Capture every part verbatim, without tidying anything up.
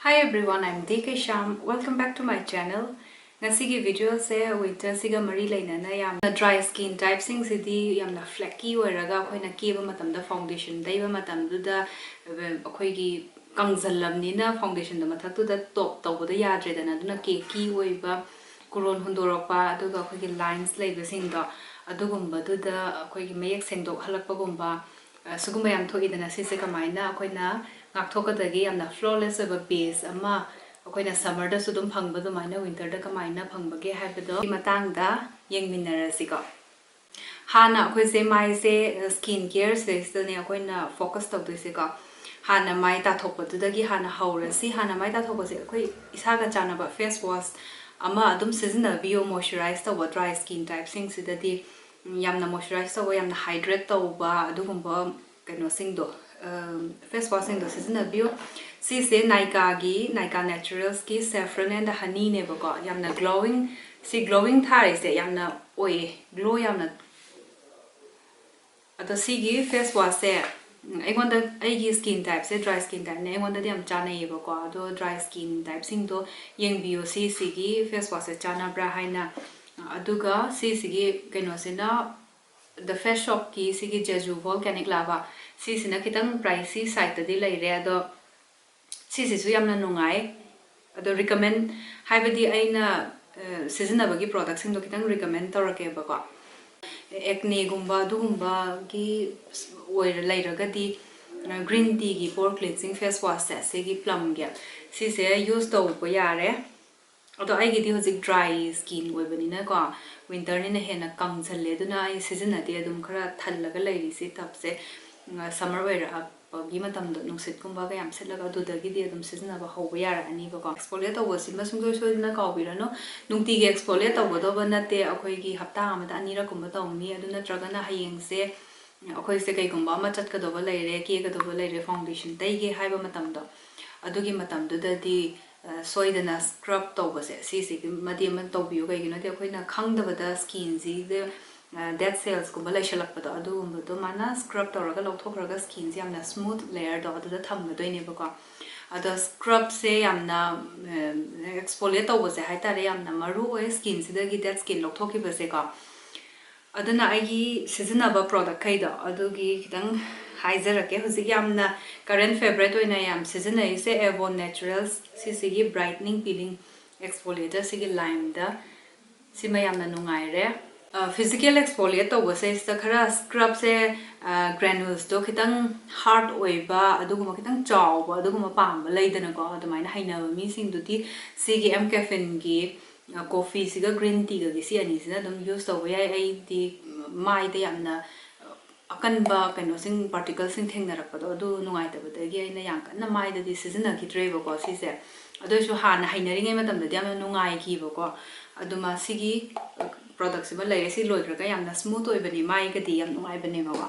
Hi everyone, I'm D K Sham. Welcome back to my channel. ꯉꯁꯤꯒꯤ ꯚꯤꯗꯤꯑꯣꯁꯦ ꯋꯤꯟꯇꯔꯁꯤꯒ ꯃꯔꯤ ꯂꯩꯅꯅ ꯌꯥꯝꯅ ꯗ꯭ꯔꯥꯏ ꯁ꯭ꯀꯤꯟ ꯇꯥꯏꯞꯁꯤꯡꯁꯤꯗꯤ ꯌꯥꯝꯅ ꯐ꯭ꯂꯦꯀꯤ ꯑꯣꯏꯔꯒ ꯑꯩꯈꯣꯏꯅ ꯀꯦꯕ ꯃꯇꯝꯗ ꯐꯥꯎꯟꯗꯦꯁꯟ ꯇꯩꯕ ꯃꯇꯝꯗꯨꯗ ꯑꯩꯈꯣꯏꯒꯤ ꯀꯪꯁꯜꯂꯕꯅꯤꯅ ꯐꯥꯎꯟꯗꯦꯁꯟꯗꯣ ꯃꯊꯛꯇꯨꯗ ꯇꯣꯞ ꯇꯧꯕꯗ ꯌꯥꯗ꯭ꯔꯦꯗꯅ, ꯑꯗꯨꯅ ꯀꯦꯀꯤ ꯑꯣꯏꯕ ꯀꯨꯔꯣꯟ ꯍꯨꯟꯗꯣꯔꯛꯄ, ꯑꯗꯨꯒ ꯑꯩꯈꯣꯏꯒꯤ ꯂꯥꯏꯟꯁ ꯂꯩꯕꯁꯤꯡꯗꯣ ꯑꯗꯨꯒꯨꯝꯕꯗꯨꯗ ꯑꯩꯈꯣꯏꯒꯤ ꯃꯌꯦꯛ ꯁꯦꯡꯗꯣꯛꯍꯜꯂꯛꯄꯒꯨꯝꯕ, ꯑ, ꯁꯤꯒꯨꯝꯕ ꯌꯥꯝ ꯊꯣꯛꯏꯗꯅ, ꯁꯤꯁꯦ ꯀꯃꯥꯏꯅ ꯑꯩꯈꯣꯏꯅ ꯉꯥꯛꯊꯣꯛꯀꯗꯒꯦ? ꯌꯥꯝꯅ ꯐ꯭ꯂꯣꯂꯦꯁ ꯑꯣꯏꯕ ꯕꯦꯁ ꯑꯃ ꯑꯩꯈꯣꯏꯅ ꯁꯝꯃꯔꯗꯁꯨ ꯑꯗꯨꯝ ꯐꯪꯕ ꯑꯗꯨꯃꯥꯏꯅ ꯋꯤꯟꯇꯔꯗ ꯀꯃꯥꯏꯅ ꯐꯪꯕꯒꯦ ꯍꯥꯏꯕꯗꯣ ꯃꯇꯥꯡꯗ ꯌꯦꯡꯃꯤꯟꯅꯔꯁꯤꯀꯣ꯫ ꯍꯥꯟꯅ ꯑꯩꯈꯣꯏꯁꯦ ꯃꯥꯏꯁꯦ ꯁ꯭ꯀꯤꯟ ꯀꯦꯌꯔ ꯁꯤꯗꯩꯁꯤꯗꯅꯦ ꯑꯩꯈꯣꯏꯅ ꯐꯣꯀꯁ ꯇꯧꯗꯣꯏꯁꯦꯀꯣ꯫ ꯍꯥꯟꯅ ꯃꯥꯏ ꯇꯥꯊꯣꯛꯄꯗꯨꯗꯒꯤ ꯍꯥꯟꯅ ꯍꯧꯔꯁꯤ꯫ ꯍꯥꯟꯅ ꯃꯥꯏ ꯇꯥꯊꯣꯛꯄꯁꯦ ꯑꯩꯈꯣꯏ ꯏꯁꯥꯒ ꯆꯥꯟꯅꯕ ꯐꯦꯁ ꯋꯥꯁ ꯑꯃ ꯑꯗꯨꯝ ꯁꯤꯖꯤꯟꯅꯕꯤꯌꯣ, ꯃꯣꯏꯆꯔꯥꯏꯁ ꯇꯧꯕ ꯗ꯭ꯔꯥꯏ ꯁ꯭ꯀꯤꯟ ꯇꯥꯏꯞꯁꯤꯡꯁꯤꯗꯗꯤ꯫ ꯎꯝ, ꯌꯥꯝꯅ ꯃꯣꯏꯆꯔꯥꯏꯁ ꯇꯧꯕ, ꯌꯥꯝꯅ ꯍꯥꯏꯗ꯭ꯔꯦꯠ ꯇꯧꯕ ꯑꯗꯨꯒꯨꯝꯕ ꯀꯩꯅꯣꯁꯤꯡꯗꯣ, ꯐꯦꯁ ꯋꯥꯁꯁꯤꯡꯗꯣ ꯁꯤꯖꯤꯟꯅꯕꯤꯌꯨ꯫ ꯁꯤꯁꯦ ꯅꯥꯏꯀꯥꯒꯤ, ꯅꯥꯏꯀꯥ ꯅꯦꯆꯔꯦꯜꯁꯀꯤ Saffron and Honeyꯅꯦꯕꯀꯣ꯫ ꯌꯥꯝꯅ ꯒ꯭ꯂꯣꯋꯤꯡ, ꯁꯤ ꯒ꯭ꯂꯣꯋꯤꯡ ꯊꯥꯔꯤꯁꯦ ꯌꯥꯝꯅ ꯑꯣꯏꯌꯦ, ꯒ꯭ꯂꯣ ꯌꯥꯝꯅ꯫ ꯑꯗꯣ ꯁꯤꯒꯤ ꯐꯦꯁ ꯋꯥꯁꯁꯦ, ꯎꯝ, ꯑꯩꯉꯣꯟꯗ, ꯑꯩꯒꯤ ꯁ꯭ꯀꯤꯟ ꯇꯥꯏꯞꯁꯦ ꯗ꯭ꯔꯥꯏ ꯁ꯭ꯀꯤꯟ ꯇꯥꯏꯞꯅꯦ, ꯑꯩꯉꯣꯟꯗꯗꯤ ꯌꯥꯝ ꯆꯥꯟꯅꯩꯌꯦꯕꯀꯣ꯫ ꯑꯗꯣ ꯗ꯭ꯔꯥꯏ ꯁ꯭ꯀꯤꯟ ꯇꯥꯏꯞꯁꯤꯡꯗꯣ ꯌꯦꯡꯕꯤꯌꯣ, ꯁꯤꯁꯤꯒꯤ ꯐꯦꯁ ꯋꯥꯁꯁꯦ ꯆꯥꯟꯅꯕ꯭ꯔꯥ ꯍꯥꯏꯅ꯫ ꯑꯗꯨꯒ ꯁꯤꯁꯤꯒꯤ ꯀꯩꯅꯣꯁꯤꯅ The Face Shopꯀꯤ ꯁꯤꯒꯤ Jeju Volcanic Lava, ꯁꯤꯁꯤꯅ ꯈꯤꯇꯪ ꯄ꯭ꯔꯥꯏꯁꯤ ꯁꯥꯏꯠꯇꯗꯤ ꯂꯩꯔꯦ, ꯑꯗꯣ ꯁꯤꯁꯤꯁꯨ ꯌꯥꯝꯅ ꯅꯨꯡꯉꯥꯏ꯫ ꯑꯗꯣ ꯔꯤꯀꯃꯦꯟ, ꯍꯥꯏꯕꯗꯤ ꯑꯩꯅ, ꯑ, ꯁꯤꯖꯤꯟꯅꯕꯒꯤ ꯄ꯭ꯔꯣꯗꯛꯁꯤꯡꯗꯣ ꯈꯤꯇꯪ ꯔꯤꯀꯃꯦꯟ ꯇꯧꯔꯛꯀꯦꯕꯀꯣ꯫ ꯑꯦꯛꯅꯦꯒꯨꯝꯕ ꯑꯗꯨꯒꯨꯝꯕꯒꯤ ꯑꯣꯏꯔ-, ꯂꯩꯔꯒꯗꯤ, ꯑ, ꯒ꯭ꯔꯤꯟ ꯇꯤꯒꯤ ꯄꯣꯔ ꯀ꯭ꯂꯤꯟꯁꯤꯡ ꯐꯦꯁ ꯋꯥꯁꯁꯦ, ꯁꯤꯒꯤ ꯄ꯭ꯂꯝꯒꯤ, ꯁꯤꯁꯦ ꯌꯨꯁ ꯇꯧꯕ ꯌꯥꯔꯦ꯫ ꯑꯗꯣ ꯑꯩꯒꯤꯗꯤ ꯍꯧꯖꯤꯛ ꯗ꯭ꯔꯥꯏ ꯁ꯭ꯀꯤꯟ ꯑꯣꯏꯕꯅꯤꯅꯀꯣ, ꯋꯤꯟꯇꯔꯅꯤꯅ ꯍꯦꯟꯅ ꯀꯪꯁꯜꯂꯦ, ꯑꯗꯨꯅ ꯑꯩ ꯁꯤꯖꯤꯟꯅꯗꯦ꯫ ꯑꯗꯨꯝ ꯈꯔ ꯊꯜꯂꯒ ꯂꯩꯔꯤ ꯁꯤ ꯇꯞꯁꯦ꯫ ꯎꯝ, ꯁꯝꯃꯔ ꯑꯣꯏꯔꯛꯄꯒꯤ ꯃꯇꯝꯗꯣ ꯅꯨꯡꯁꯤꯠꯀꯨꯝꯕꯒ ꯌꯥꯝ ꯁꯤꯠꯂꯒ ꯑꯗꯨꯗꯒꯤꯗꯤ ꯑꯗꯨꯝ ꯁꯤꯖꯤꯟꯅꯕ ꯍꯧꯕ ꯌꯥꯔꯛꯑꯅꯤꯕꯀꯣ꯫ ꯑꯦꯛꯁꯐꯣꯂꯤꯌꯦꯠ ꯇꯧꯕꯁꯤꯃ ꯁꯨꯡꯁꯣꯏ ꯁꯣꯏꯗꯅ ꯀꯥꯎꯕꯤꯔꯅꯨ꯫ ꯅꯨꯡꯇꯤꯒꯤ ꯑꯦꯛꯁꯐꯣꯂꯤꯌꯦꯠ ꯇꯧꯒꯗꯧꯕ ꯅꯠꯇꯦ, ꯑꯩꯈꯣꯏꯒꯤ ꯍꯞꯇꯥ ꯑꯃꯗ ꯑꯅꯤꯔꯛꯀꯨꯝꯕ ꯇꯧꯅꯤ꯫ ꯑꯗꯨ ꯅꯠꯇ꯭ꯔꯒꯅ ꯍꯌꯦꯡꯁꯦ ꯑꯩꯈꯣꯏꯁꯦ ꯀꯩꯒꯨꯝꯕ ꯑꯃ ꯆꯠꯀꯗꯧꯕ ꯂꯩꯔꯦ, ꯀꯦꯒꯗꯧꯕ ꯂꯩꯔꯦ, ꯐꯥꯎꯟꯗꯦꯁꯟ ꯇꯩꯒꯦ ꯍꯥꯏꯕ ꯃꯇꯝꯗꯣ, ꯑꯗꯨꯒꯤ ꯃꯇꯝꯗꯨꯗꯗꯤ, ꯑ, ꯁꯣꯏꯗꯅ ꯁ꯭ꯀ꯭ꯔꯕ ꯇꯧꯕꯁꯦ, ꯁꯤꯁꯤꯒꯤ ꯃꯗꯤ ꯑꯃ ꯇꯧꯕꯤꯌꯨ꯫ ꯀꯩꯒꯤꯅꯣꯗꯤ ꯑꯩꯈꯣꯏꯅ ꯈꯪꯗꯕꯗ ꯁ꯭ꯀꯤꯟꯁꯤꯗ, ꯑ, ꯗꯦꯠ ꯁꯦꯜꯁꯀꯨꯝꯕ ꯂꯩꯁꯜꯂꯛꯄꯗꯣ, ꯑꯗꯨꯒꯨꯝꯕꯗꯣ ꯃꯥꯅ ꯁ꯭ꯀ꯭ꯔꯕ ꯇꯧꯔꯒ ꯂꯧꯊꯣꯛꯈ꯭ꯔꯒ ꯁ꯭ꯀꯤꯟꯁꯦ ꯌꯥꯝꯅ ꯁ꯭ꯃꯨꯠ ꯂꯦꯌꯔꯗꯣ ꯑꯗꯨꯗ ꯊꯝꯒꯗꯣꯏꯅꯦꯕꯀꯣ꯫ ꯑꯗꯣ ꯁ꯭ꯀ꯭ꯔꯕꯁꯦ ꯌꯥꯝꯅ ꯑꯦꯛꯁꯐꯣꯂꯤꯌꯦꯠ ꯇꯧꯕꯁꯦ ꯍꯥꯏꯇꯥꯔꯦ, ꯌꯥꯝꯅ ꯃꯔꯨ ꯑꯣꯏ ꯁ꯭ꯀꯤꯟꯁꯤꯗꯒꯤ ꯗꯦꯠ ꯁ꯭ꯀꯤꯟ ꯂꯧꯊꯣꯛꯈꯤꯕꯁꯦꯀꯣ꯫ ꯑꯗꯨꯅ ꯑꯩꯒꯤ ꯁꯤꯖꯤꯟꯅꯕ ꯄ꯭ꯔꯣꯗꯛꯈꯩꯗꯣ ꯑꯗꯨꯒꯤ ꯈꯤꯇꯪ ꯍꯥꯏꯖꯔꯛꯀꯦ꯫ ꯍꯧꯖꯤꯛ ꯌꯥꯝꯅ ꯀꯔꯦꯟ ꯐꯦꯕꯔꯦꯠ ꯑꯣꯏꯅ ꯌꯥꯝ ꯁꯤꯖꯤꯟꯅꯔꯤꯁꯦ ꯑꯦꯕꯣꯟ ꯅꯦꯆꯔꯦꯜꯁ, ꯁꯤꯁꯤꯒꯤ ꯕ꯭ꯔꯥꯏꯠꯅꯤꯡ ꯄꯤꯂꯤꯡ ꯑꯦꯛꯁꯐꯣꯂꯤꯌꯦꯇꯔ, ꯁꯤꯒꯤ ꯂꯥꯏꯝꯗ꯫ ꯁꯤꯃ ꯌꯥꯝꯅ ꯅꯨꯡꯉꯥꯏꯔꯦ꯫ ꯐꯤꯖꯤꯀꯦꯜ ꯑꯦꯛꯁꯐꯣꯂꯤꯌꯦꯠ ꯇꯧꯕꯁꯦ ꯁꯤꯗ ꯈꯔ ꯁ꯭ꯀ꯭ꯔꯕꯁꯦ ꯒ꯭ꯔꯦꯅꯨꯜꯁꯇꯣ ꯈꯤꯇꯪ ꯍꯥꯔꯗ ꯑꯣꯏꯕ, ꯑꯗꯨꯒꯨꯝꯕ ꯈꯤꯇꯪ ꯆꯥꯎꯕ, ꯑꯗꯨꯒꯨꯝꯕ ꯄꯥꯝꯕ ꯂꯩꯗꯅꯀꯣ꯫ ꯑꯗꯨꯃꯥꯏꯅ ꯍꯩꯅꯕ ꯃꯤꯁꯤꯡꯗꯨꯗꯤ ꯁꯤꯒꯤ ꯑꯦꯝ ꯀꯦꯐꯤꯟꯒꯤ ꯀꯣꯐꯤꯁꯤꯒ ꯒ꯭ꯔꯤꯟ ꯇꯤꯒꯒꯤ ꯁꯤ ꯑꯅꯤꯁꯤꯅ ꯑꯗꯨꯝ ꯌꯨꯁ ꯇꯧꯕ ꯌꯥꯏ꯫ ꯑꯩꯗꯤ ꯃꯥꯏꯗ ꯌꯥꯝꯅ ꯑꯀꯟꯕ ꯀꯩꯅꯣꯁꯤꯡ, ꯄꯥꯔꯇꯤꯀꯜꯁꯤꯡ ꯊꯦꯡꯅꯔꯛꯄꯗꯣ, ꯑꯗꯨ ꯅꯨꯡꯉꯥꯏꯇꯕꯗꯒꯤ ꯑꯩꯅ ꯌꯥꯝ ꯀꯟꯅ ꯃꯥꯏꯗꯗꯤ ꯁꯤꯖꯤꯟꯅꯈꯤꯗ꯭ꯔꯦꯕꯀꯣ ꯁꯤꯁꯦ꯫ ꯑꯗꯨ ꯑꯣꯏꯔꯁꯨ ꯍꯥꯟꯅ ꯍꯩꯅꯔꯤꯉꯩ ꯃꯇꯝꯗꯗꯤ ꯌꯥꯝꯅ ꯅꯨꯡꯉꯥꯏꯈꯤꯕꯀꯣ꯫ ꯑꯗꯨꯃ ꯁꯤꯒꯤ ꯄ꯭ꯔꯣꯗꯛꯁꯤꯃ ꯂꯩꯔꯦ꯫ ꯁꯤ ꯂꯣꯏꯈ꯭ꯔꯒ ꯌꯥꯝꯅ ꯁ꯭ꯃꯨꯠ ꯑꯣꯏꯕꯅꯤ, ꯃꯥꯏꯒꯗꯤ ꯌꯥꯝ ꯅꯨꯡꯉꯥꯏꯕꯅꯦꯕꯀꯣ꯫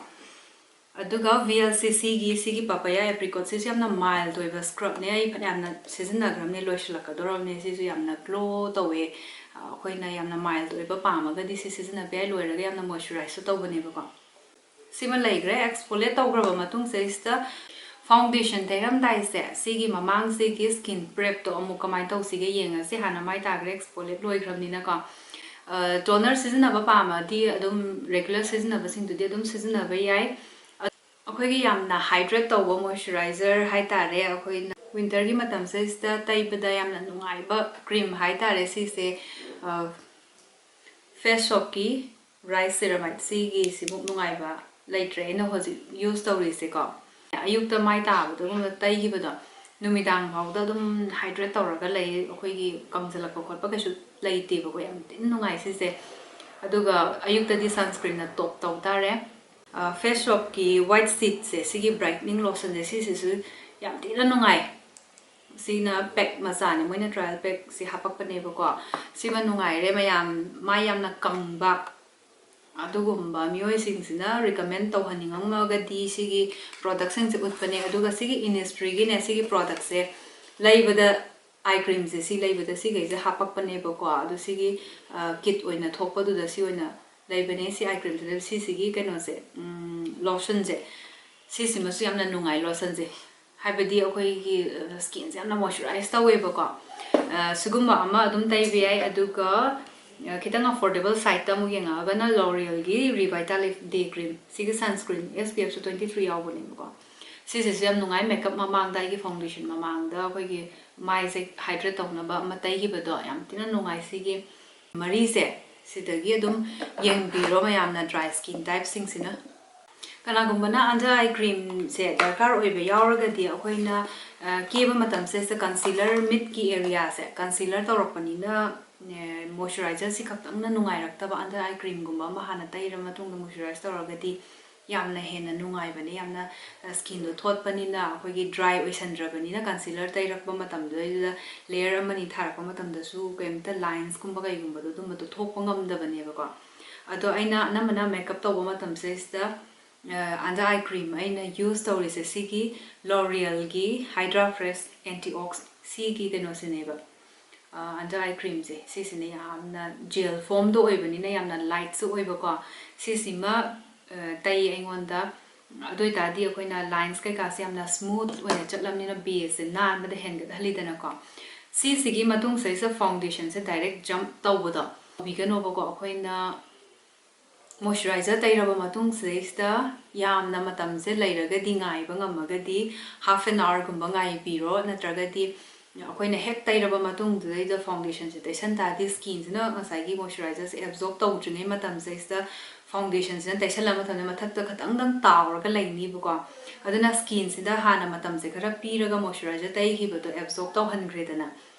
ꯑꯗꯨꯒ ꯚꯤ ꯑꯦꯜ ꯁꯤ ꯁꯤꯒꯤ ꯁꯤꯒꯤ ꯄꯥꯄꯥꯌꯥ ꯑꯦꯄ꯭ꯔꯤꯀꯣꯠꯁꯤꯁꯨ ꯌꯥꯝꯅ ꯃꯥꯏꯜꯗ ꯑꯣꯏꯕ ꯁ꯭ꯀ꯭ꯔꯕꯅꯦ꯫ ꯑꯩ ꯐꯅꯌꯥꯝꯅ ꯁꯤꯖꯤꯟꯅꯈ꯭ꯔꯕꯅꯦ, ꯂꯣꯏꯁꯤꯜꯂꯛꯀꯗꯧꯔꯕꯅꯦ꯫ ꯁꯤꯁꯨ ꯌꯥꯝꯅ ꯒ꯭ꯂꯣ ꯇꯧꯋꯦ꯫ ꯑꯩꯈꯣꯏꯅ ꯌꯥꯝꯅ ꯃꯥꯏꯜꯗ ꯑꯣꯏꯕ ꯄꯥꯝꯃꯒꯗꯤ ꯁꯤ ꯁꯤꯖꯤꯟꯅꯕ ꯌꯥꯏ꯫ ꯂꯣꯏꯔꯒ ꯌꯥꯝꯅ ꯃꯣꯏꯆꯔꯥꯏꯖꯁꯨ ꯇꯧꯕꯅꯦꯕꯀꯣ꯫ ꯁꯤꯃ ꯂꯩꯈ꯭ꯔꯦ꯫ ꯑꯦꯛꯁꯐꯣꯂꯤꯌꯦꯠ ꯇꯧꯈ꯭ꯔꯕ ꯃꯇꯨꯡꯁꯤꯗꯩꯁꯤꯗ ꯐꯥꯎꯟꯗꯦꯁꯟ ꯇꯩꯔꯝꯗꯥꯏꯁꯦ ꯁꯤꯒꯤ ꯃꯃꯥꯡꯁꯤꯒꯤ ꯁ꯭ꯀꯤꯟ ꯄ꯭ꯔꯦꯞꯇꯣ ꯑꯃꯨꯛ ꯀꯃꯥꯏꯅ ꯇꯧꯁꯤꯒꯦ ꯌꯦꯡꯉꯁꯤ꯫ ꯍꯥꯟꯅ ꯃꯥꯏ ꯇꯥꯈ꯭ꯔꯦ, ꯑꯦꯛꯁꯐꯣꯂꯤꯌꯦꯠ ꯂꯣꯏꯈ꯭ꯔꯕꯅꯤꯅꯀꯣ꯫ ꯇꯣꯅꯔ ꯁꯤꯖꯤꯟꯅꯕ ꯄꯥꯝꯃꯗꯤ ꯑꯗꯨꯝ ꯔꯦꯒꯨꯂꯔ ꯁꯤꯖꯤꯟꯅꯕꯁꯤꯡꯗꯨꯗꯤ ꯑꯗꯨꯝ ꯁꯤꯖꯤꯟꯅꯕ ꯌꯥꯏ꯫ ꯑꯩꯈꯣꯏꯒꯤ ꯌꯥꯝꯅ ꯍꯥꯏꯗ꯭ꯔꯦꯠ ꯇꯧꯕ ꯃꯣꯏꯆꯔꯥꯏꯖꯔ ꯍꯥꯏꯇꯥꯔꯦ, ꯑꯩꯈꯣꯏꯅ ꯋꯤꯟꯇꯔꯒꯤ ꯃꯇꯝꯁꯤꯗꯩꯁꯤꯗ ꯇꯩꯕꯗ ꯌꯥꯝꯅ ꯅꯨꯡꯉꯥꯏꯕ ꯀ꯭ꯔꯤꯝ ꯍꯥꯏꯇꯥꯔꯦ ꯁꯤꯁꯦ꯫ ꯐꯦꯁ ꯁꯣꯞꯀꯤ ꯔꯥꯏꯁ ꯁꯦꯔꯥꯃꯥꯏꯠ ꯁꯤꯒꯤ ꯁꯤꯃꯨꯛ ꯅꯨꯡꯉꯥꯏꯕ ꯂꯩꯇ꯭ꯔꯦ ꯑꯩꯅ ꯍꯧꯖꯤꯛ ꯌꯨꯁ ꯇꯧꯔꯤꯁꯦꯀꯣ꯫ ꯑꯌꯨꯛꯇ ꯃꯥꯏ ꯇꯥꯕꯗꯒꯨꯝꯕ ꯇꯩꯈꯤꯕꯗꯣ ꯅꯨꯃꯤꯗꯥꯡ ꯐꯥꯎꯗ ꯑꯗꯨꯝ ꯍꯥꯏꯗ꯭ꯔꯦꯠ ꯇꯧꯔꯒ ꯂꯩ꯫ ꯑꯩꯈꯣꯏꯒꯤ ꯀꯪꯁꯤꯜꯂꯛꯄ ꯈꯣꯠꯄ ꯀꯩꯁꯨ ꯂꯩꯇꯦꯕꯀꯣ꯫ ꯌꯥꯝ ꯊꯤꯅ ꯅꯨꯡꯉꯥꯏ ꯁꯤꯁꯦ꯫ ꯑꯗꯨꯒ ꯑꯌꯨꯛꯇꯗꯤ ꯁꯟꯁꯀ꯭ꯔꯤꯟꯅ ꯇꯣꯞ ꯇꯧ ꯇꯥꯔꯦ꯫ ꯐꯦꯁ ꯁꯣꯞꯀꯤ ꯋꯥꯏꯠ ꯁꯤꯠꯁꯦ, ꯁꯤꯒꯤ ꯕ꯭ꯔꯥꯏꯠꯅꯤꯡ ꯂꯣꯁꯟꯁꯦ, ꯁꯤꯁꯤꯁꯨ ꯌꯥꯝ ꯊꯤꯅ ꯅꯨꯡꯉꯥꯏ꯫ ꯁꯤꯅ ꯄꯦꯛ ꯃꯆꯥꯅꯦ, ꯃꯣꯏꯅ ꯇ꯭ꯔꯥꯏꯌꯦꯜ ꯄꯦꯛꯁꯤ ꯍꯥꯄꯛꯄꯅꯦꯕꯀꯣ꯫ ꯁꯤꯃ ꯅꯨꯡꯉꯥꯏꯔꯦ ꯃꯌꯥꯝ, ꯃꯥꯏ ꯌꯥꯝꯅ ꯀꯪꯕ ꯑꯗꯨꯒꯨꯝꯕ ꯃꯤꯑꯣꯏꯁꯤꯡꯁꯤꯅ ꯔꯤꯀꯃꯦꯟ ꯇꯧꯍꯟꯅꯤꯡꯉꯝꯃꯒꯗꯤ ꯁꯤꯒꯤ ꯄ꯭ꯔꯣꯗꯛꯁꯤꯡꯁꯦ ꯎꯠꯄꯅꯦ꯫ ꯑꯗꯨꯒ ꯁꯤꯒꯤ ꯏꯅꯤꯁꯇ꯭ꯔꯤꯒꯤꯅꯦ, ꯁꯤꯒꯤ ꯄ꯭ꯔꯣꯗꯛꯁꯦ ꯂꯩꯕꯗ, ꯑꯥꯏ ꯀ꯭ꯔꯤꯝꯁꯦ ꯁꯤ ꯂꯩꯕꯗ ꯁꯤꯈꯩꯁꯦ ꯍꯥꯄꯛꯄꯅꯦꯕꯀꯣ꯫ ꯑꯗꯣ ꯁꯤꯒꯤ ꯀꯤꯠ ꯑꯣꯏꯅ ꯊꯣꯛꯄꯗꯨꯗ ꯁꯤ ꯑꯣꯏꯅ ꯂꯩꯕꯅꯦ꯫ ꯁꯤ ꯑꯥꯏ ꯀ꯭ꯔꯤꯝꯁꯦ ꯂꯩꯕ, ꯁꯤꯁꯤꯒꯤ ꯀꯩꯅꯣꯁꯦ, ꯂꯣꯁꯟꯁꯦ, ꯁꯤꯁꯤꯃꯁꯨ ꯌꯥꯝꯅ ꯅꯨꯡꯉꯥꯏ ꯂꯣꯁꯟꯁꯦ꯫ ꯍꯥꯏꯕꯗꯤ ꯑꯩꯈꯣꯏꯒꯤ ꯁ꯭ꯀꯤꯟꯁꯦ ꯌꯥꯝꯅ ꯃꯣꯏꯆꯔꯥꯏꯁ ꯇꯧꯋꯦꯕꯀꯣ꯫ ꯑ, ꯁꯤꯒꯨꯝꯕ ꯑꯃ ꯑꯗꯨꯝ ꯇꯩꯕ ꯌꯥꯏ꯫ ꯑꯗꯨꯒ ꯑ, ꯈꯤꯇꯪ ꯑꯐꯣꯔꯗꯦꯕꯜ ꯁꯥꯏꯠꯇ ꯑꯃꯨꯛ ꯌꯦꯡꯉꯛꯑꯒꯅ ꯂꯣꯔꯤꯌꯦꯜꯒꯤ ꯔꯤꯚꯥꯏꯇꯥꯂꯤꯐ ꯗꯦ ꯀ꯭ꯔꯤꯝ, ꯁꯤꯒꯤ ꯁꯟꯁꯀ꯭ꯔꯤꯟ ꯑꯦꯁ ꯄꯤ ꯑꯦꯐꯁꯨ ꯇ꯭ꯋꯦꯟꯇꯤ ꯊ꯭ꯔꯤ ꯌꯥꯎꯕꯅꯦꯕꯀꯣ꯫ ꯁꯤꯁꯤꯁꯨ ꯌꯥꯝ ꯅꯨꯡꯉꯥꯏ꯫ ꯃꯦꯀꯞ ꯃꯃꯥꯡꯗ ꯑꯩꯒꯤ ꯐꯥꯎꯟꯗꯦꯁꯟ ꯃꯃꯥꯡꯗ ꯑꯩꯈꯣꯏꯒꯤ ꯃꯥꯏꯁꯦ ꯍꯥꯏꯗ꯭ꯔꯦꯠ ꯇꯧꯅꯕ ꯑꯃ ꯇꯩꯈꯤꯕꯗꯣ ꯌꯥꯝ ꯊꯤꯅ ꯅꯨꯡꯉꯥꯏ꯫ ꯁꯤꯒꯤ ꯃꯔꯤꯁꯦ ꯁꯤꯗꯒꯤ ꯑꯗꯨꯝ ꯌꯦꯡꯕꯤꯔꯣ ꯃꯌꯥꯝꯅ, ꯗ꯭ꯔꯥꯏ ꯁ꯭ꯀꯤꯟ ꯇꯥꯏꯞꯁꯤꯡꯁꯤꯅ꯫ ꯀꯅꯥꯒꯨꯝꯕꯅ ꯑꯟꯗꯔ ꯑꯥꯏ ꯀ꯭ꯔꯤꯝꯁꯦ ꯗꯔꯀꯥꯔ ꯑꯣꯏꯕ ꯌꯥꯎꯔꯒꯗꯤ ꯑꯩꯈꯣꯏꯅ, ꯑ, ꯀꯦꯕ ꯃꯇꯝꯁꯤꯗ ꯀꯟꯁꯤꯂꯔ, ꯃꯤꯠꯀꯤ ꯑꯦꯔꯤꯌꯥꯁꯦ ꯀꯟꯁꯤꯂꯔ ꯇꯧꯔꯛꯄꯅꯤꯅ, ꯑꯦ, ꯃꯣꯏꯆꯔꯥꯏꯖꯔꯁꯤ ꯈꯛꯇꯪꯅ ꯅꯨꯡꯉꯥꯏꯔꯛꯇꯕ, ꯑꯟꯗꯔ ꯑꯥꯏ ꯀ꯭ꯔꯤꯝꯒꯨꯝꯕ ꯑꯃ ꯍꯥꯟꯅ ꯇꯩꯔ ꯃꯇꯨꯡꯗ ꯃꯣꯏꯆꯔꯥꯏꯁ ꯇꯧꯔꯒꯗꯤ ꯌꯥꯝꯅ ꯍꯦꯟꯅ ꯅꯨꯡꯉꯥꯏꯕꯅꯦ꯫ ꯌꯥꯝꯅ, ꯑ, ꯁ꯭ꯀꯤꯟꯗꯣ ꯊꯣꯠꯄꯅꯤꯅ, ꯑꯩꯈꯣꯏꯒꯤ ꯗ꯭ꯔꯥꯏ ꯑꯣꯏꯁꯟꯗ꯭ꯔꯕꯅꯤꯅ ꯀꯟꯁꯤꯂꯔ ꯇꯩꯔꯛꯄ ꯃꯇꯝꯗꯨꯗꯩꯗꯨꯗ ꯂꯦꯌꯔ ꯑꯃꯅꯤ ꯊꯥꯔꯛꯄ ꯃꯇꯝꯗꯁꯨ ꯀꯩꯝꯇ ꯂꯥꯏꯟꯁꯀꯨꯝꯕ ꯀꯩꯒꯨꯝꯕꯗꯣ ꯑꯗꯨꯝꯕꯗꯣ ꯊꯣꯛꯄ ꯉꯝꯗꯕꯅꯦꯕꯀꯣ꯫ ꯑꯗꯣ ꯑꯩꯅ ꯑꯅꯝꯕꯅ ꯃꯦꯀꯞ ꯇꯧꯕ ꯃꯇꯝꯁꯤꯗꯩꯁꯤꯗ, ꯑ, ꯑꯟꯗꯔ ꯑꯥꯏ ꯀ꯭ꯔꯤꯝ ꯑꯩꯅ ꯌꯨꯁ ꯇꯧꯔꯤꯁꯦ ꯁꯤꯒꯤ ꯂꯣꯔꯤꯌꯦꯜꯒꯤ ꯍꯥꯏꯗ꯭ꯔꯥ ꯐ꯭ꯔꯦꯁ ꯑꯦꯟꯇꯤ ꯑꯣꯛꯁ ꯁꯤꯒꯤ ꯀꯩꯅꯣꯁꯤꯅꯦꯕ꯫ ꯑ, ꯑꯟꯗꯔ ꯑꯥꯏ ꯀ꯭ꯔꯤꯝꯁꯦ ꯁꯤꯁꯤꯅ ꯌꯥꯝꯅ ꯖꯦꯜ ꯐꯣꯝꯗ ꯑꯣꯏꯕꯅꯤꯅ ꯌꯥꯝꯅ ꯂꯥꯏꯠꯁꯨ ꯑꯣꯏꯕꯀꯣ꯫ ꯁꯤꯁꯤꯃ, ꯑ, ꯇꯩ ꯑꯩꯉꯣꯟꯗ꯫ ꯑꯗꯨ ꯑꯣꯏꯇꯥꯔꯗꯤ ꯑꯩꯈꯣꯏꯅ ꯂꯥꯏꯟꯁ ꯀꯩꯀꯥꯁꯦ ꯌꯥꯝꯅ ꯁ꯭ꯃꯨꯠ ꯑꯣꯏꯅ ꯆꯠꯂꯕꯅꯤꯅ ꯕꯦꯁꯁꯦ ꯅꯥꯟꯕꯗ ꯍꯦꯟꯒꯠꯍꯜꯂꯤꯗꯅꯀꯣ꯫ ꯁꯤꯁꯤꯒꯤ ꯃꯇꯨꯡꯁꯤꯗꯩꯁꯤꯗ ꯐꯥꯎꯟꯗꯦꯁꯟꯁꯦ ꯗꯥꯏꯔꯦꯛ ꯖꯝꯞ ꯇꯧꯕꯗꯣ ꯇꯧꯕꯤꯒꯅꯣꯕꯀꯣ꯫ ꯑꯩꯈꯣꯏꯅ ꯃꯣꯏꯆꯔꯥꯏꯖꯔ ꯇꯩꯔꯕ ꯃꯇꯨꯡꯁꯤꯗꯩꯁꯤꯗ ꯌꯥꯝꯅ ꯃꯇꯝꯁꯦ ꯂꯩꯔꯒꯗꯤ, ꯉꯥꯏꯕ ꯉꯝꯃꯒꯗꯤ, ꯍꯥꯐ ꯑꯦꯟ ꯑꯋꯥꯔꯒꯨꯝꯕ ꯉꯥꯏꯕꯤꯔꯣ꯫ ꯅꯠꯇ꯭ꯔꯒꯗꯤ ꯑꯩꯈꯣꯏꯅ ꯍꯦꯛ ꯇꯩꯔꯕ ꯃꯇꯨꯡꯗꯨꯗꯩꯗ ꯐꯥꯎꯟꯗꯦꯁꯟꯁꯦ ꯇꯩꯁꯟ ꯇꯥꯔꯗꯤ ꯁ꯭ꯀꯤꯟꯁꯤꯅ ꯉꯁꯥꯏꯒꯤ ꯃꯣꯏꯆꯔꯥꯏꯖꯔꯁꯦ ꯑꯦꯕꯖꯣꯔꯕ ꯇꯧꯗ꯭ꯔꯤꯉꯩ ꯃꯇꯝꯁꯤꯗꯩꯁꯤꯗ ꯐꯥꯎꯟꯗꯦꯁꯟꯁꯤꯅ ꯇꯩꯁꯜꯂ ꯃꯇꯝꯗ ꯃꯊꯛꯇ ꯈꯇꯪꯗꯪ ꯇꯥꯎꯔꯒ ꯂꯩꯅꯤꯕꯀꯣ꯫ ꯑꯗꯨꯅ ꯁ꯭ꯀꯤꯟꯁꯤꯗ ꯍꯥꯟꯅ ꯃꯇꯝꯁꯦ ꯈꯔ ꯄꯤꯔꯒ ꯃꯣꯏꯆꯔꯥꯏꯖꯔ ꯇꯩꯈꯤꯕꯗꯣ ꯑꯦꯕꯖꯣꯔꯕ ꯇꯧꯍꯟꯈ꯭ꯔꯦꯗꯅ꯫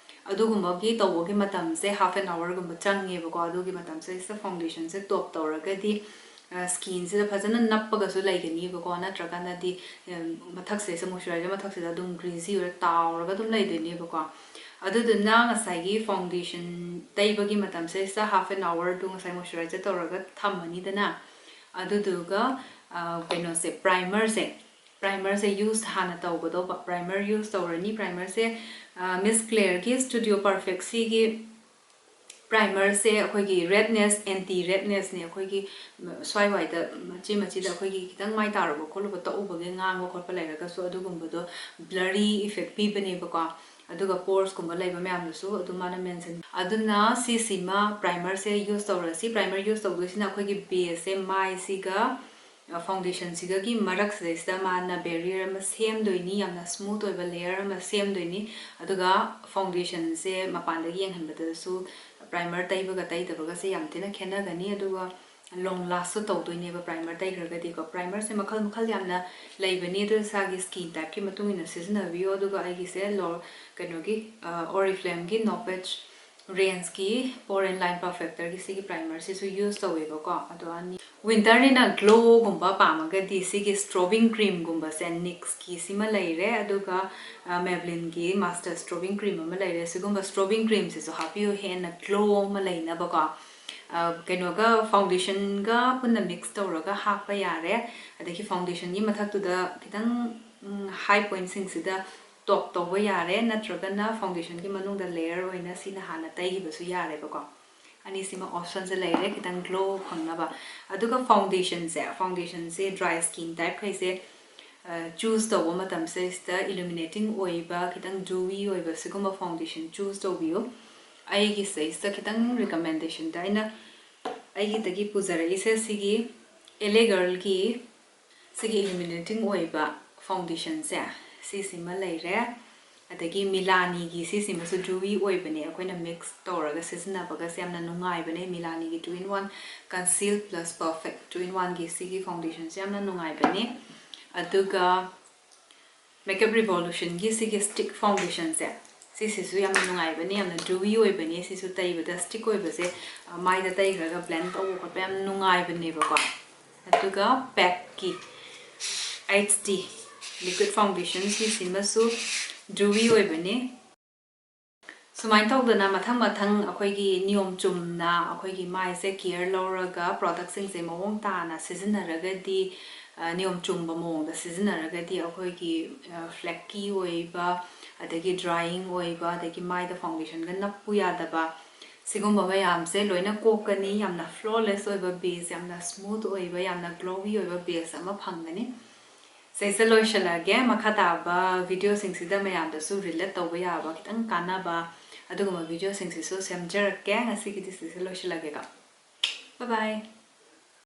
ꯑꯗꯨꯒꯨꯝꯕꯒꯤ ꯇꯧꯕꯒꯤ ꯃꯇꯝꯁꯦ ꯍꯥꯐ ꯑꯦꯟ ꯑꯋꯥꯔꯒꯨꯝꯕ ꯆꯪꯉꯦꯕꯀꯣ꯫ ꯑꯗꯨꯒꯤ ꯃꯇꯝꯁꯤꯗꯩꯁꯤꯗ ꯐꯥꯎꯟꯗꯦꯁꯟꯁꯦ ꯇꯣꯞ ꯇꯧꯔꯒꯗꯤ, ꯑ, ꯁ꯭ꯀꯤꯟꯁꯤꯗ ꯐꯖꯅ ꯅꯞꯄꯒꯁꯨ ꯂꯩꯒꯅꯤꯕꯀꯣ꯫ ꯅꯠꯇ꯭ꯔꯒꯅꯗꯤ, ꯑ, ꯃꯊꯛꯁꯤꯗꯩꯁꯤꯗ ꯃꯣꯏꯆꯔꯥꯏꯖꯔ ꯃꯊꯛꯁꯤꯗ ꯑꯗꯨꯝ ꯒ꯭ꯔꯤꯖꯤ ꯑꯣꯏꯔ ꯇꯥꯎꯔꯒ ꯑꯗꯨꯝ ꯂꯩꯗꯣꯏꯅꯦꯕꯀꯣ꯫ ꯑꯗꯨꯗꯨꯅ ꯉꯁꯥꯏꯒꯤ ꯐꯥꯎꯟꯗꯦꯁꯟ ꯇꯩꯕꯒꯤ ꯃꯇꯝꯁꯤꯗꯩꯁꯤꯗ ꯍꯥꯐ ꯑꯦꯟ ꯑꯋꯥꯔꯗꯨ ꯉꯁꯥꯏ ꯃꯣꯏꯆꯔꯥꯏꯖꯔ ꯇꯧꯔꯒ ꯊꯝꯃꯅꯤꯗꯅ꯫ ꯑꯗꯨꯗꯨꯒ, ꯑ, ꯀꯩꯅꯣꯁꯦ, ꯄ꯭ꯔꯥꯏꯃꯔꯁꯦ, ꯄ꯭ꯔꯥꯏꯃꯔꯁꯦ ꯌꯨꯁ ꯍꯥꯟꯅ ꯇꯧꯒꯗꯧꯕ꯫ ꯄ꯭ꯔꯥꯏꯃꯔ ꯌꯨꯁ ꯇꯧꯔꯅꯤ꯫ ꯄ꯭ꯔꯥꯏꯃꯔꯁꯦ, ꯑ, ꯃꯤꯁ ꯀ꯭ꯂꯦꯌꯔꯒꯤ ꯁ꯭ꯇꯨꯗꯤꯑꯣ ꯄꯔꯐꯦꯛ ꯁꯤꯒꯤ ꯄ꯭ꯔꯥꯏꯃꯔꯁꯦ ꯑꯩꯈꯣꯏꯒꯤ ꯔꯦꯗꯅꯦꯁ, ꯑꯦꯟꯇꯤ ꯔꯦꯗꯅꯦꯁꯅꯦ꯫ ꯑꯩꯈꯣꯏꯒꯤ ꯁ꯭ꯋꯥꯏꯋꯥꯏꯗ ꯃꯆꯤ ꯃꯆꯤꯗ ꯑꯩꯈꯣꯏꯒꯤ ꯈꯤꯇꯪ ꯃꯥꯏ ꯇꯥꯔꯨꯕ ꯈꯣꯠꯂꯨꯕ ꯇꯛꯎꯕꯒꯤ ꯉꯥꯡꯕ ꯈꯣꯠꯄ ꯂꯩꯔꯒꯁꯨ ꯑꯗꯨꯒꯨꯝꯕꯗꯣ ꯕ꯭ꯂꯔꯤ ꯏꯐꯦꯛ ꯄꯤꯕꯅꯦꯕꯀꯣ꯫ ꯑꯗꯨꯒ ꯄꯣꯔꯁꯀꯨꯝꯕ ꯂꯩꯕ ꯃꯌꯥꯝꯗꯨꯁꯨ ꯑꯗꯨꯝ ꯃꯥꯅ ꯃꯦꯟꯁꯟ꯫ ꯑꯗꯨꯅ ꯁꯤꯁꯤꯃ ꯄ꯭ꯔꯥꯏꯃꯔꯁꯦ ꯌꯨꯁ ꯇꯧꯔꯁꯤ꯫ ꯄ꯭ꯔꯥꯏꯃꯔ ꯌꯨꯁ ꯇꯧꯗꯣꯏꯁꯤꯅ ꯑꯩꯈꯣꯏꯒꯤ ꯕꯦꯁꯁꯦ ꯃꯥꯏꯁꯤꯒ ꯐꯥꯎꯟꯗꯦꯁꯟꯁꯤꯒꯒꯤ ꯃꯔꯛꯁꯤꯗꯩꯁꯤꯗ ꯃꯥꯅ ꯕꯦꯔꯤꯌꯔ ꯑꯃ ꯁꯦꯝꯗꯣꯏꯅꯤ, ꯌꯥꯝꯅ ꯁ꯭ꯃꯨꯠ ꯑꯣꯏꯕ ꯂꯦꯌꯔ ꯑꯃ ꯁꯦꯝꯗꯣꯏꯅꯤ꯫ ꯑꯗꯨꯒ ꯐꯥꯎꯟꯗꯦꯁꯟꯁꯦ ꯃꯄꯥꯟꯗꯒꯤ ꯌꯦꯡꯍꯟꯕꯗꯁꯨ ꯄ꯭ꯔꯥꯏꯃꯔ ꯇꯩꯕꯒ ꯇꯩꯗꯕꯒꯁꯦ ꯌꯥꯝ ꯊꯤꯅ ꯈꯦꯠꯅꯒꯅꯤ꯫ ꯑꯗꯨꯒ ꯂꯣꯡ ꯂꯥꯁꯁꯨ ꯇꯧꯗꯣꯏꯅꯦꯕ ꯄ꯭ꯔꯥꯏꯃꯔ ꯇꯩꯈ꯭ꯔꯒꯗꯤꯀꯣ꯫ ꯄ꯭ꯔꯥꯏꯃꯔꯁꯦ ꯃꯈꯜ ꯃꯈꯜ ꯌꯥꯝꯅ ꯂꯩꯕꯅꯤ, ꯑꯗꯨ ꯏꯁꯥꯒꯤ ꯁ꯭ꯀꯤꯟ ꯇꯥꯏꯞꯀꯤ ꯃꯇꯨꯡ ꯏꯟꯅ ꯁꯤꯖꯤꯟꯅꯕꯤꯌꯣ꯫ ꯑꯗꯨꯒ ꯑꯩꯒꯤꯁꯦ ꯂꯣ ꯀꯩꯅꯣꯒꯤ ꯑꯣꯔꯤꯐ꯭ꯂꯦꯝꯒꯤ ꯅꯣ ꯄꯦꯠꯆ ꯔꯦꯟꯖꯀꯤ ꯄꯣꯔ ꯑꯦꯟ ꯂꯥꯏꯟ ꯄꯔꯐꯦꯛꯇꯔꯒꯤ ꯁꯤꯒꯤ ꯄ꯭ꯔꯥꯏꯃꯔꯁꯤꯁꯨ ꯌꯨꯁ ꯇꯧꯋꯦꯕꯀꯣ꯫ ꯑꯗꯣ ꯑꯅꯤ ꯋꯤꯟꯇꯔꯅꯤꯅ ꯒ꯭ꯂꯣꯒꯨꯝꯕ ꯄꯥꯝꯃꯒꯗꯤ ꯁꯤꯒꯤ ꯁ꯭ꯇ꯭ꯔꯣꯕꯤꯡ ꯀ꯭ꯔꯤꯝꯒꯨꯝꯕꯁꯦ ꯅꯤꯛꯁꯀꯤ ꯁꯤꯃ ꯂꯩꯔꯦ, ꯑꯗꯨꯒ ꯃꯦꯕ꯭ꯂꯤꯟꯒꯤ ꯃꯥꯁꯇꯔ ꯁ꯭ꯇ꯭ꯔꯣꯕꯤꯡ ꯀ꯭ꯔꯤꯝ ꯑꯃ ꯂꯩꯔꯦ꯫ ꯁꯤꯒꯨꯝꯕ ꯁ꯭ꯇ꯭ꯔꯣꯕꯤꯡ ꯀ꯭ꯔꯤꯝꯁꯤꯁꯨ ꯍꯥꯞꯄꯤꯌꯨ, ꯍꯦꯟꯅ ꯒ꯭ꯂꯣ ꯑꯃ ꯂꯩꯅꯕꯀꯣ꯫ ꯀꯩꯅꯣꯒ ꯐꯥꯎꯟꯗꯦꯁꯟꯒ ꯄꯨꯟꯅ ꯃꯤꯛꯁ ꯇꯧꯔꯒ ꯍꯥꯞꯄ ꯌꯥꯔꯦ꯫ ꯑꯗꯒꯤ ꯐꯥꯎꯟꯗꯦꯁꯟꯒꯤ ꯃꯊꯛꯇꯨꯗ ꯈꯤꯇꯪ ꯍꯥꯏ ꯄꯣꯏꯟꯠꯁꯤꯡꯁꯤꯗ ꯇꯣꯞ ꯇꯧꯕ ꯌꯥꯔꯦ, ꯅꯠꯇ꯭ꯔꯒꯅ ꯐꯥꯎꯟꯗꯦꯁꯟꯒꯤ ꯃꯅꯨꯡꯗ ꯂꯦꯌꯔ ꯑꯣꯏꯅ ꯁꯤꯅ ꯍꯥꯟꯅ ꯇꯩꯈꯤꯕꯁꯨ ꯌꯥꯔꯦꯕꯀꯣ꯫ ꯑꯅꯤꯁꯤꯃ ꯑꯣꯞꯁꯟꯁꯦ ꯂꯩꯔꯦ ꯈꯤꯇꯪ ꯒ꯭ꯂꯣ ꯐꯪꯅꯕ꯫ ꯑꯗꯨꯒ ꯐꯥꯎꯟꯗꯦꯁꯟꯁꯦ, ꯐꯥꯎꯟꯗꯦꯁꯟꯁꯦ ꯗ꯭ꯔꯥꯏ ꯁ꯭ꯀꯤꯟ ꯇꯥꯏꯞꯈꯩꯁꯦ ꯆꯨꯁ ꯇꯧꯕ ꯃꯇꯝꯁꯤꯗꯩꯁꯤꯗ ꯏꯂꯨꯃꯤꯅꯦꯇꯤꯡ ꯑꯣꯏꯕ, ꯈꯤꯇꯪ ꯗ꯭ꯌꯨꯋꯤ ꯑꯣꯏꯕ ꯁꯤꯒꯨꯝꯕ ꯐꯥꯎꯟꯗꯦꯁꯟ ꯆꯨꯁ ꯇꯧꯕꯤꯌꯨ꯫ ꯑꯩꯒꯤ ꯁꯤꯗꯩꯁꯤꯗ ꯈꯤꯇꯪ ꯔꯤꯀꯃꯦꯟꯗꯦꯁꯟꯗ ꯑꯩꯅ ꯑꯩꯒꯤꯗꯒꯤ ꯄꯨꯖꯔꯛꯏꯁꯦ ꯁꯤꯒꯤ ꯑꯦꯂꯦ ꯒꯔꯜꯒꯤ ꯁꯤꯒꯤ ꯏꯂꯨꯃꯤꯅꯦꯇꯤꯡ ꯑꯣꯏꯕ ꯐꯥꯎꯟꯗꯦꯁꯟꯁꯦ ꯁꯤꯁꯤꯃ ꯂꯩꯔꯦ꯫ ꯑꯗꯒꯤ ꯃꯤꯂꯥꯅꯤꯒꯤ ꯁꯤꯁꯤꯃꯁꯨ ꯗ꯭ꯌꯨꯋꯤ ꯑꯣꯏꯕꯅꯦ, ꯑꯩꯈꯣꯏꯅ ꯃꯤꯛꯁ ꯇꯧꯔꯒ ꯁꯤꯖꯤꯟꯅꯕꯒꯁꯦ ꯌꯥꯝꯅ ꯅꯨꯡꯉꯥꯏꯕꯅꯦ꯫ ꯃꯤꯂꯥꯅꯤꯒꯤ two in one conceal plus perfect two in one ꯒꯤ ꯁꯤꯒꯤ ꯐꯥꯎꯟꯗꯦꯁꯟꯁꯦ ꯌꯥꯝꯅ ꯅꯨꯡꯉꯥꯏꯕꯅꯦ꯫ ꯑꯗꯨꯒ ꯃꯦꯀꯞ ꯔꯤꯚꯣꯂꯨꯁꯟꯒꯤ ꯁꯤꯒꯤ ꯁ꯭ꯇꯤꯛ ꯐꯥꯎꯟꯗꯦꯁꯟꯁꯦ ꯁꯤꯁꯤꯁꯨ ꯌꯥꯝꯅ ꯅꯨꯡꯉꯥꯏꯕꯅꯦ, ꯌꯥꯝꯅ ꯗ꯭ꯌꯨꯋꯤ ꯑꯣꯏꯕꯅꯦ꯫ ꯁꯤꯁꯨ ꯇꯩꯕꯗ ꯁ꯭ꯇꯤꯛ ꯑꯣꯏꯕꯁꯦ, ꯑ, ꯃꯥꯏꯗ ꯇꯩꯈ꯭ꯔꯒ ꯕ꯭ꯂꯦꯟ ꯇꯧꯕ ꯈꯣꯠꯄ ꯌꯥꯝ ꯅꯨꯡꯉꯥꯏꯕꯅꯦꯕꯀꯣ꯫ ꯑꯗꯨꯒ ꯄꯦꯛꯀꯤ ꯑꯩꯆ ꯗꯤ ꯂꯤꯀ꯭ꯋꯤꯠ ꯐꯥꯎꯟꯗꯦꯁꯟ ꯁꯤꯁꯤꯃꯁꯨ ꯗ꯭ꯌꯨꯋꯤ ꯑꯣꯏꯕꯅꯦ꯫ ꯁꯨꯃꯥꯏꯅ ꯇꯧꯗꯅ ꯃꯊꯪ ꯃꯊꯪ ꯑꯩꯈꯣꯏꯒꯤ ꯅꯤꯌꯣꯝ ꯆꯨꯝꯅ ꯑꯩꯈꯣꯏꯒꯤ ꯃꯥꯏꯁꯦ ꯀꯤꯌꯔ ꯂꯧꯔꯒ ꯄ꯭ꯔꯣꯗꯛꯁꯤꯡꯁꯦ ꯃꯑꯣꯡ ꯇꯥꯅ ꯁꯤꯖꯤꯟꯅꯔꯒꯗꯤ, ꯑ, ꯅꯤꯌꯣꯝ ꯆꯨꯝꯕ ꯃꯑꯣꯡꯗ ꯁꯤꯖꯤꯟꯅꯔꯒꯗꯤ ꯑꯩꯈꯣꯏꯒꯤ, ꯑ, ꯐ꯭ꯂꯦꯛꯀꯤ ꯑꯣꯏꯕ, ꯑꯗꯒꯤ ꯗ꯭ꯔꯥꯏꯌꯤꯡ ꯑꯣꯏꯕ, ꯑꯗꯒꯤ ꯃꯥꯏꯗ ꯐꯥꯎꯟꯗꯦꯁꯟꯒ ꯅꯞꯄꯨ ꯌꯥꯗꯕ, ꯁꯤꯒꯨꯝꯕ ꯃꯌꯥꯝꯁꯦ ꯂꯣꯏꯅ ꯀꯣꯛꯀꯅꯤ꯫ ꯌꯥꯝꯅ flawless ꯑꯣꯏꯕ base, ꯌꯥꯝꯅ smooth ꯑꯣꯏꯕ, ꯌꯥꯝꯅ glowy ꯑꯣꯏꯕ base ꯑꯃ ꯐꯪꯒꯅꯤ꯫ ꯁꯤꯁꯦ ꯂꯣꯏꯁꯤꯜꯂꯒꯦ꯫ ꯃꯈꯥ ꯇꯥꯕ videoꯁꯤꯡꯁꯤꯗ ꯃꯌꯥꯝꯗꯁꯨ relate ꯇꯧꯕ ꯌꯥꯕ, ꯈꯤꯇꯪ ꯀꯥꯟꯅꯕ ꯑꯗꯨꯒꯨꯝꯕ videoꯁꯤꯡꯁꯤꯁꯨ ꯁꯦꯝꯖꯔꯛꯀꯦ꯫ ꯉꯁꯤꯒꯤꯗꯤ ꯁꯤꯁꯦ ꯂꯣꯏꯁꯤꯜꯂꯒꯦꯀꯣ꯫ Bye bye꯫